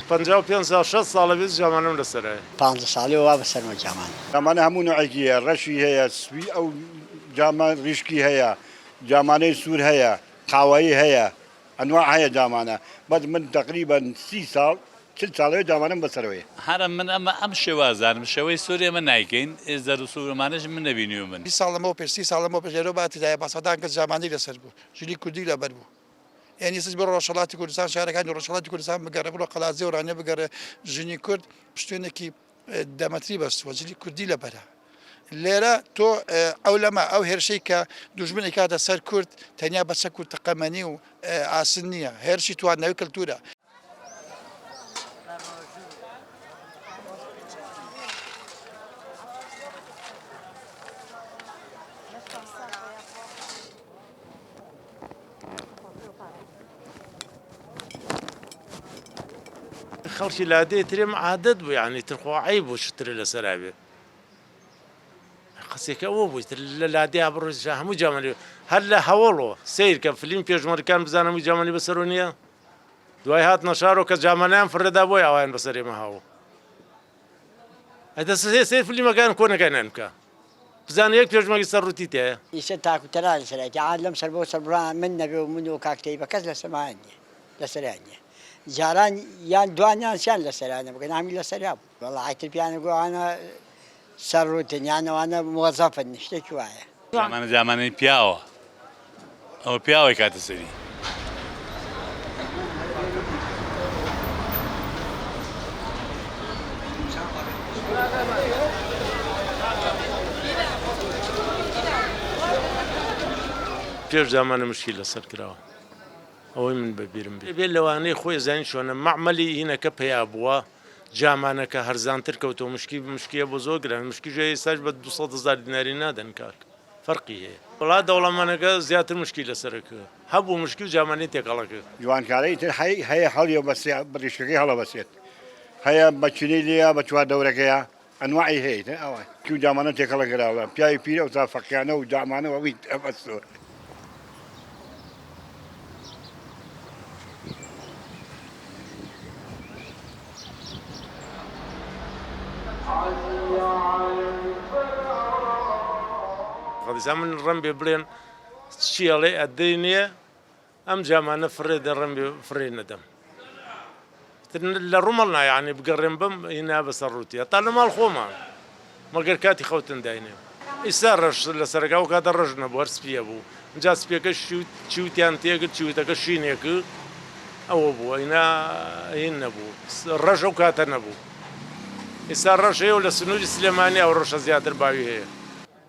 55 ساڵ 60 ساڵە بێت جامانەم لەسەرایە. پانزە ساڵیەوە وا بەسەرمە جامانە. جامانە هەموو نوعێکی هەیە ڕەشی هەیە سپی ئەو جامە ڕیشکی هەیە جامانەی سوور هەیە قاوەیی هەیە ئەنواع هەیە جامانە بەس من تەقریبەن 30 ساڵ 40 ساڵەوە جامانەم بەسەرەوەیە. هەرە من ئەمە ئەم شێوازانم شێوەی سوور ئێمە نایکەین ئێ زەرد و سوور ئەمانەش من نەبینیومن. 20 ساڵ لەمەو پێش 30 ساڵ لەمەو پێش لێرەوە باتدایە بە سەدان کەس جامانەی لەسەر بوو جلی کوردی لەبەر بوو. یانی ئێستاش بڕۆ ڕۆژهەڵاتی کوردستان شارەکانی ڕۆژهەڵاتی کوردستان بگەڕێ بڕۆ قەڵادزێ و ڕانیە بگەڕێ ژنی کورد پشتێنێکی دەمەتری بەستووە جلی کوردی لەبەرە لێرە تۆ ئەو لەمە ئەو هێرشەی کە دوژمنی کاتە سەر کورد تەنیا بە چەک و تەقەمەنی و ئاسن نییە هێرشی تواندنەوەی کەلتورە. خەڵکی لادێ ترێم عادەت بوو یانی تر خۆ عەیب بوو شترە لەسەرا بێ قسێکە ئەوە بوو تر لە لادێ بڕۆ هەموو جامەلی هەر لە هەوڵۆ سیر کە فلیم پێشمەرکان بزانە هەموو جامەلی بەسەرۆ نییە دوای هاتنە شارۆ کە جامەنیان فرەدا بۆی ئاوایان بەسەر ئێمە هاوو ئەدە سێ فلیمەکان کۆنەکانیان بکە بزانە یەک پێشمەرگی سەر ڕووتی تیایە. ئیسە تاک و تەرا لەسەرایەتی عاد لەم سەر بۆ سەر بڕا من نەبێ و من و کاک تەیبە کەس لەسەرمان نیە لەسەریان نیە جاران یان دوان یان سیان لەسەرا نەبوو گەنا هەمی لەسەریا بوو وەڵا ئیتر پیانە گۆ ئەوانە سەر ڕووتن یان ئەوانە موەزەفن شتێکی وایە. جامانە جامانەی پیاوە ئەوە پیاوەی کاتە سەری. پێش جامانە مشکی لەسەر کراوە ئەوەی من بە بیرم بێ بێ لەوانەیە خۆی زانین چۆنە مەعمەلی هینەکە پەیا بووە جامانەکە هەرزانتر کەوتەوە مشکی مشکیە بۆ زۆر گران مشکی ژێ ئێستاش بە 200 هەزار دیناری نادەن کاک فەرقی هەیە وەڵا دەوڵەمەنەکە زیاتر مشکی لەسەرە کە هەبوو مشکی و جامانەی تێکەڵە کرد. جوانکارەی تر هەیە هەڵیەبەسێ ڕیشکەکەی هەڵەبەسێت هەیە بە چنەی لێیە بە چوار دەورەکەیە ئەنواعی هەیە ئیتر ئاوا مشکی و جامانە تێکەڵە کراوە پیاوی پیر ئەوسا فەقیانە و جامانە و ئەوی ئەبەستووە. خەڵیسا من ڕەم بێ بڵێن چی ئەڵێ ئەدەی نییە ئەم جامانە فڕێ دە ڕەم بێ فڕێ نەدەم لە ڕوومەڵ نایانی بگەڕێم بم هینا بەسەر ڕووتی هەتا لە ماڵ خۆمان مەگەر کاتی خەوتن داینێم ئیستا ڕەش لە سەرەکا ئەو کاتە ڕەش نەبوو هەر سپیە بوو ئینجا سپیەکە چیوتیان تێکرد چیوتەکە شینێک ئەوە بوو ئەینا هین نەبوو ڕەش ئەو کاتە نەبوو ئیستا ڕەش هەیە و لە سنووری سلێمانی ئەو ڕەشە زیاتر باوی هەیە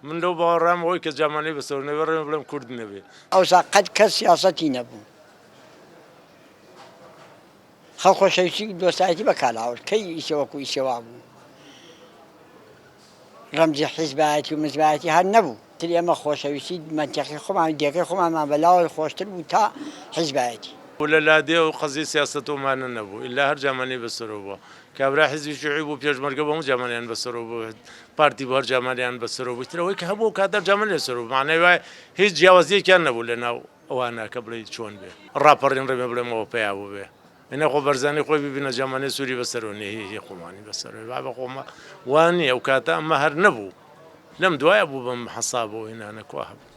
من لەو باوەڕام ئەوەی کە جامانەی بەسەر نەبێ ڕێمە بڵێم کورد نەبێ. ئەوسا قەت کەس سیاسەتی نەبوو. خەڵک خۆشەویستی و دۆستایەتی بەکار هاورد کەی ئیسێ وەکو ئیسێ وابوو ڕەمزی حیزبایەتی و مزبایەتی هەر نەبوو تر ئێمە خۆشەویستی مەنتیقی خۆمان و دێکەی خۆمانمان بەلاوە خۆشتر بوو تا حیزبایەتی. و لە لادێ و قەزیەی سیاسەت و ئەمانە نەبوو ئیلا هەر جامانەی بەسەرەوە بووە کابرا حیزبی شیوعی بوو پێشمەرگە بوو هەموو جامانەیان بەسەرەوە بوو پارتی بوو هەر جامانەیان بەسەرەوە بوو ئیتر ئەوەی کە هەبوو ئەو کاتە هەر جامانەی لەسەرەوە بوو مەعنای وایە هیچ جیاوازیەکیان نەبوو لەناو ئەوانە کە بڵێی چۆن بێ ڕاپەڕین ڕێمە بڵێم ئەوە پەیا بووبێ ئەینا خۆ بەرزانی خۆی ببینە جامانەی سووری بەسەرەوە نیە هی هی خۆمانی بەسەرەوە بابە خۆمە وا نییە ئەو کاتە ئەمە هەر نەبوو لەم دوایە بوو بەم حەسابەوە هینانە کوا هەبوو.